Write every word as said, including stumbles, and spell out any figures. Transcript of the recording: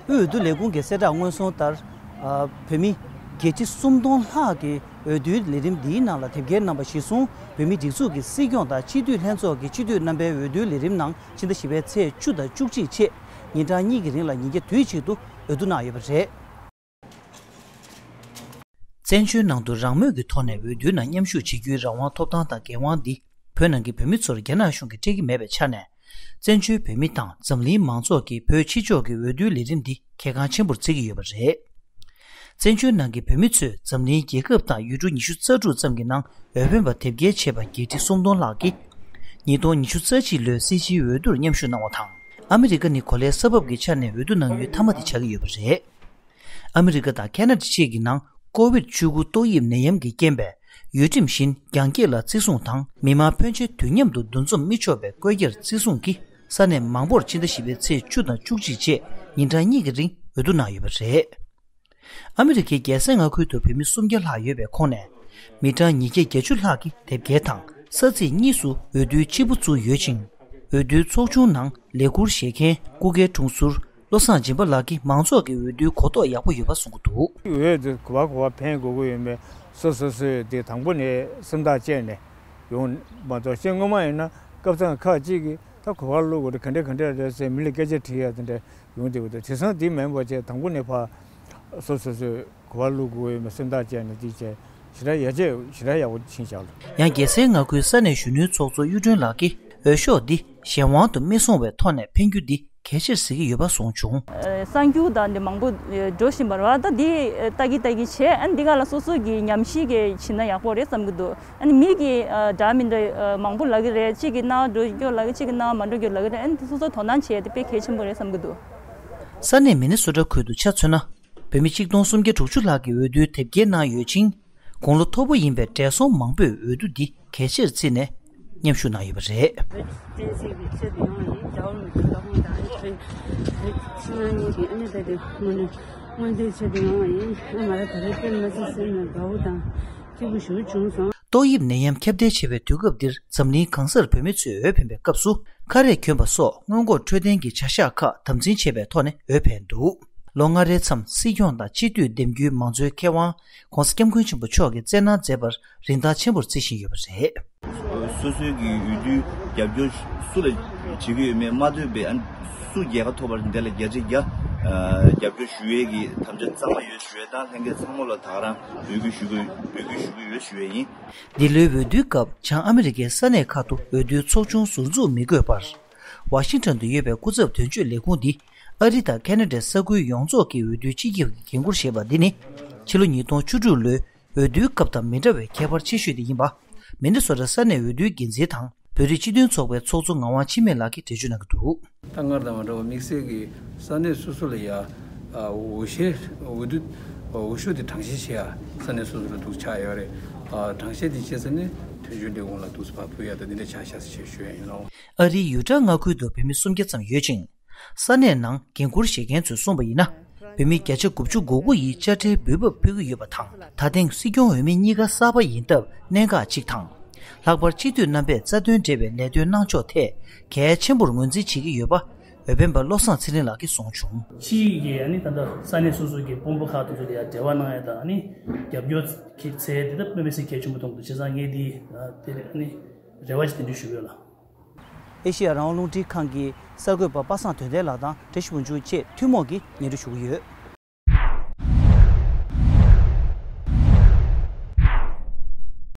དབུས་འོས་བསྡུ་ལས་ཁུངས་ཀྱི་གསལ་བསྒྲགས་སྔོན་སོང་ལྟར། ཨ། བོད་མི་བརྒྱད་ཁྲི་སུམ་སྟོང་ལྷག་གིས་འོས་བསྡུའི་ལས་རིམ་འདིའི་ནང་ལ་དེབ་སྐྱེལ་གནང་བ་གཞིར་བཟུང་། བོད་མིའི་སྒྲིག་འཛུགས་ཀྱི་སྲིད་སྐྱོང་དང་སྤྱི་འཐུས་ལྷན་ཚོགས་ཀྱི་སྤྱི་འཐུས་རྣམ་པའི་འོས་བསྡུའི་ལས་རིམ་ནང་ཕྱི་ཟླ་བཞི་པའི་ཚེས་བཅུ་དང་བཅུ་གཅིག་བཅས་ཉིན་གྲངས་གཉིས་ཀྱི་རིང་ལ་ཉིན་བརྒྱ་དུས་གཅིག་ཏུ་འོས་བསྡུ་གནང་ཡོད་པ་རེད། བཙན་བྱོལ་ནང་དུ་རང་མོས་ཀྱི་ཐོག་ནས་འོས་བསྡུའི་ནང་མཉམ་ཞུགས་བྱེད་རྒྱུའི་རང་དབང་ཐོབ་ཐང་དང་འགན་དབང་འདི་བོད་ནང་གི་བོད་མི་ཚོར་རྒྱ་ནག་གཞུང་གིས་སྤྲད་ཀྱི་མེད་པའི་ཆ་ནས། བཙན་བྱོལ་བོད་མི་དང་འཛམ་གླིང་མང་ཚོགས་ཀྱིས་བོད་ཕྱི་ཕྱོགས་ཀྱི་འོས་བསྡུའི་ལས་རིམ་འདི་གལ་འགངས་ཆེན་པོར་བརྩི་གི་ཡོད་པ་རེད། བཙན་བྱོལ་ནང་གི་བོད་མི་ཚོས་འཛམ་གླིང་རྒྱལ་ཁབ་དང་ཡུལ་གྲུ་ཉི་ཤུ་རྩ་དྲུག་ཙམ་གྱི་ནང་འོས་འཕེན་པ་དེབ་སྐྱེལ་བྱས་པ་བརྒྱད་ཁྲི་སུམ་སྟོང་ལྷག་གིས། ཉིས་སྟོང་ཉི་ཤུ་རྩ་གཅིག་ལོའི་སྲིད་སྤྱིའི་འོས་བསྡུར་མཉམ་ཞུགས་གནང་བ་དང་། ཨ་མི་རི་ཀ་ནི་གོ་ལའི་ས་བབ་ཀྱི་ཆ་ནས་འོས་བསྡུ་གནང་ཡུལ་མཐའ་མ་དེ་ཆགས་ཀྱི་ཡོད་པ་རེད། ཨ་མི་རི་ཀ་དང་ཁེ་ན་ཌ་བཅས་ཀྱི་ནང་ཀོ་ཝིཌ་བཅུ་དགུ་ཏོག་དབྱིབས་ནད་ཡམས་ཀྱི་རྐྱེན་པས། ཡུལ་ཁྲིམས་བཞིན་རྒྱང་བཀྱེད་ལ་བརྩི་སྲུང་དང་། མི་མང་ཕོན་ཆེ་དུས་མཉམ་དུ་འདུ་འཛོམས་མི་ཆོག་པའི་བཀོད་རྒྱར་བརྩི་སྲུང་གིས། ས་གནས་མང་པོར་ཕྱི་ཟླ་བཞི་པའི་ཚེས་བཅུ་དང་བཅུ་གཅིག་བཅས་ཉིན་གྲངས་གཉིས་ཀྱི་རིང་འོས་བསྡུ་གནང་ཡོད་པ་རེད། ཨ་མི་རི་ཀའི་རྒྱལ་སའི་མངའ་ཁུལ་དུ་བོད་མི་སུམ་བརྒྱ་ལྷག་ཡོད་པའི་ཁོངས་ནས། མི་གྲངས་ཉིས་བརྒྱ་བརྒྱད་ཅུ་ལྷག་གིས་དེབ་སྐྱེལ་དང་ས་ཚིགས་གཉིས་སུ་འོས་བསྡུའི་སྤྱིལ་བུ་བཙུགས་ཡོད་ཅིང་། འོས་བསྡུའི་ཚོགས་ཆུང་ནང་ལས་ཁུར་བཞེས་མཁན་སྐུ་སྒེར་དྲུང་ཟུར་བློ་བཟང་སྦྱིན་པ་ལགས་ཀྱིས་མང་ཚོགས་ཀྱི་འོས་བསྡུའི་གོ་རྟོགས་ཡག་པོ་ཡོད་པ་གསུང་གི་འདུག། འོས་དེ་ག་བ་ག་བ་འཕེན་དགོས་ཀྱི་ཡོད་མེད་སོ་སོ་སོས་དེ་དང་པོ་ནས་སེམས་ཐག་བཅད་ནས་ཡོང་མ་གཏོགས། ཤེས་སྔོན་མ་ཡིན་ན་སྐབས་ཚང་ཁག་ཅིག་གིས་ད་ག་བར་བླུག་དགོས་རེད། ག་འདྲ་ག་འདྲ་རེད་ཟེར་མི་ལ་སྐད་ཆ་དྲིས་ཡ་དེ་འདྲ་ཡོང་བསྡད་ཀྱི་འདུག། དེང་སང་དེ་མིན་པ་བྱས་དང་པོ་ནས་ཕར་སོ་སོ་སོས་ག་བར་བླུག་དགོས་ཡོད་མེད་སེམས་ཐག་བཅད་ནས་དེ་བྱས་ཞེ་དྲག་ཡར་རྒྱས་ཞེ་དྲག་ཡག་པོ་ཕྱིན་བཞག་ལ། ཡང་རྒྱལ་སའི་མངའ་ཁུལ་ས་གནས་གཞོན་ནུའི་ཚོགས་གཙོ་གཡུ་སྒྲོན་ལགས་ཀྱིས་འོས་ཤོག་འདི་གཞན་དབང་དུ་མི་སོང་བའི་ཐོག་ནས་འཕེན་རྒྱུ་འདི་གལ་ཆེར་གཟིགས་ཀྱི་ཡོད་པ་གསུངས་བྱུང་། ཨ། གསར་འགྱུར་དང་འདི་མང་པོ་འགྲོ་བཞིན་པ་རེད་བ། ད་འདི་ལྟ་གི་ལྟ་གི་བྱས། ཨ་ནི་འདི་ག་ལ་སོ་སོ་གི་ཉམས་ཞིབ་གི་བྱེད་ན་ཡག་པོ་རེད་བསམ་གི་འདུག། ཨ་ནི་མི་གི་ཨ་འདྲ་མི་འདྲ་ཨ་མང་པོ་ལབ་གི་རེད། གཅིག་གི་ནང་འགྲོ་རྒྱུ་ལབ་གི། གཅིག་གི་ནང་མ་འགྲོ་རྒྱུ་ལབ་གི་རེད། ཨ་ནི་སོ་སོ་དོ་སྣང་བྱས་ཏེ་དཔེ་གལ་ཆེན་པོ་རེད་བསམ་གི་འདུག། ས་གནས་མི་ནི་སོ་ཊ་ཁུལ་དུ་ཆ་མཚོན་ན། བོད་མི་གཅིག་སྟོང་སུམ་བརྒྱ་དྲུག་ཅུ་ལྷག་གིས་འོས་བསྡུའི་དེབ་སྐྱེལ་གནང་ཡོད་ཅིང་། དགུང་ལོ་མཐོ་པོ་ཡིན་པའི་བགྲེས་སོང་མང་པོས་འོས་བསྡུ་འདི་གལ་ཆེར་བརྩིས་ནས་མཉམ་ཞུགས་གནང་ཡོད་པ་རེད། བསྟན་སྲིད་ཀྱི་ཆེད་དུ་ཡོང་བ་ཡིན། དགྲ་བོ་མི་དགའ་དགོངས་དང་། ཨ་ནི་ཕན་ཕྱི་ནང་གཉིས་ཀྱི་ཨ་ནི་ད་དེ་དངོས་གནས་མངོན་འདོད་ཆེད་དུ་ཡོང་བ་ཡིན། ཨ་ང་ར་ད་རེས་དཔེ་མ་སྲིད་སེམས་ནང་དགའ་བོ་དང་སྐྱིད་པོ་ཞེ་པོ་བྱུང་སོང་། ཏོག་དབྱིབས་ནད་ཡམས་ཁྱབ་གདལ་ཆེ་བའི་དུས་སྐབས་འདིར་འཛམ་གླིང་གང་སར་བོད་མི་ཚོས་འོས་འཕེན་པའི་སྐབས་སུ། ཁ་རས་གྱོན་པ་སོགས་སྔོན་འགོག་འཕྲོད་བསྟེན་གྱི་བྱ་གཞག་ཁག་དམ་འཛིན་བྱས་པའི་ཐོག་ནས་འོས་འཕེན་འདུག། ལོ་ལྔ་རེའི་མཚམས་སྲིད་སྐྱོང་དང་སྤྱི་འཐུས་འདེམས་རྒྱུའི་མང་གཙོའི་ཁེ་དབང་༸གོང་ས་༸སྐྱབས་མགོན་ཆེན་པོ་མཆོག་གིས་བཙན་གནང་མཛད་པར་རིན་ཐང་ཆེན་པོར་བརྩི་བཞིན་ཡོད་པ་རེད། སོ་སོའི་གི་འོས་བསྡུའི་རྒྱབ་སྐྱོར་སུ་ལ་བྱེད་ཀྱི་ཡོད་མེད་མ་ལྟོས་པའི། ཨ་ནི་སུ་རྒྱལ་ཁ་ཐོབ་པར་འདི་ལ་བརྒྱ་ཆ་བརྒྱ་རྒྱབ་སྐྱོར་ཞུ་ཡས་ཀྱི་དམ་བཅའ་གཙང་མ་ཡོད་ཞུ་ཡས་དང་། ལྷན་རྒྱས་ཚང་མ་ལ་ད་ག་རང་འབོད་སྐུལ་ཞུ་དགོས། འབོད་སྐུལ་ཞུ་གི་ཡོད་ཞུ་ཡས་ཡིན། འདི་ལོའི་འོས་བསྡུའི་སྐབས་བྱང་ཨ་མི་རི་ཀའི་ས་གནས་ཁག་ཏུ་འོས་བསྡུའི་ཚོགས་ཆུང་ཟུར་འཛུགས་མི་དགོས་པར། ཝ་ཤིང་ཊོན་དུ་ཡོད་པའི་སྐུ་ཚབ་དོན་གཅོད་ལས་ཁུངས་འདིས་ཨ་རི་དང་ཁེ་ན་ཌའི་ས་ཁུལ་ཡོངས་རྫོགས་ཀྱི་འོས་བསྡུའི་སྤྱི་ཁྱབ་ཀྱི་འགན་འཁུར་བཞེས་པ་འདི་ནི། ཕྱི་ལོ་ཉིས་སྟོང་བཅུ་དྲུག་ལོའི་འོས་བསྡུའི་སྐབས་དང་མི་འདྲ་བའི་ཁྱད་པར་ཆེ་ཤོས་དེ་ཡིན་པ། མི་ནི་སོ་ཊ་ས་གནས་འོས་བསྡུའི་འགན་འཛིན་དང་། བོད་རིགས་སྤྱི་མཐུན་ཚོགས་པའི་ཚོགས་གཙོ་ངག་དབང་འཆི་མེད་ལགས་ཀྱིས་འགྲེལ་བརྗོད་གནང་གི་འདུག། ད་སྔར་དང་མ་འདྲ་བ་དམིགས་བསལ་གྱི་ས་གནས་སོ་སོ་ལ་ཡ། ཨ། འོས་གཞིར་འོས་བསྡུ་འོས་ཤོག་དེ་གྲངས་བཤེར་བྱེད་ཡ་ས་གནས་སོ་སོ་ལ་འདུག་ཆགས་ཡོད་རེད། ཨ། གྲངས་བཤེར་དེ་བྱས་ཚར་ནས་དོན་གཅོད་ལས་ཁུངས་ལ་འདུག་སེ་ཕར་ཕུལ་ཡ་དང་དེ་འདྲ་ཆགས་ཤག་ཟེར་ཞུ་ཡ་ཡིན་ནོ། ཨ་རིའི་ཡུ་ཊ་མངའ་ཁུལ་དུ་བོད་མི་སུམ་བརྒྱ་ཙམ་ཡོད་ཅིང་། ས་གནས་ནང་འགན་འཁུར་བཞེས་མཁན་ཚོས་གསུངས་པ་ཡིན་ན། བོད་མི་བརྒྱ་ཆ་དགུ་བཅུ་གོ་དགུ་ཡིས་དཔྱ་ཁྲལ་འབུལ་འབབ་ཕུལ་གྱི་ཡོད་པ་དང་། ད་ཐེངས་སྲིད་སྐྱོང་འོས་མི་གཉིས་ཀ་གསར་པ་ཡིན་སྟབས་གནད་འགག་ཅིག་དང་། ལྷག་པར་སྤྱི་འཐུས་རྣམ་པས་རྩ་དོན་འབྲེལ་བའི་ལས་དོན་གནང་ཕྱོགས་ཐད་གལ་ཆེན་པོར་ངོས་འཛིན་བྱེད་ཀྱི་ཡོད་པ། འོས་འཕེན་པ་བློ་བཟང་ཚེ་རིང་ལགས་ཀྱིས་གསུངས་བྱུང་། ཕྱིའི་གི་ཨ་ནི་ད་ལྟ་ས་གནས་སོ་སོ་གི་དཔོན་པོ་ཁག་དེ་ཚོ་ལ་ཡང་འབྲེལ་བ་གནང་ཡ་དང་། ཨ་ནི་རྒྱབ་སྐྱོར་གྱི་ཚད་དེ་ད་དཔེ་མི་སྲིད་གལ་ཆེན་པོ་མཐོང་འདུག། བྱས་ཙང་ངས་འདི་དེ་ཨ་ནི་རེ་བ་ཞིག་དེ་འདྲ་ཞུ་གི་ཡོད་ལ། ཨེ་ཤེ་ཡ་རང་དབང་རླུང་འཕྲིན་ཁང་གི་གསར་འགོད་པ་པ་སངས་དོན་ལྡན་ལགས་དང་བཀྲ་ཤིས་ཕུན་ཆུང་བཅས་ཐུན་མོང་གིས་སྙན་སྒྲོན་ཞུ་གི་ཡོད།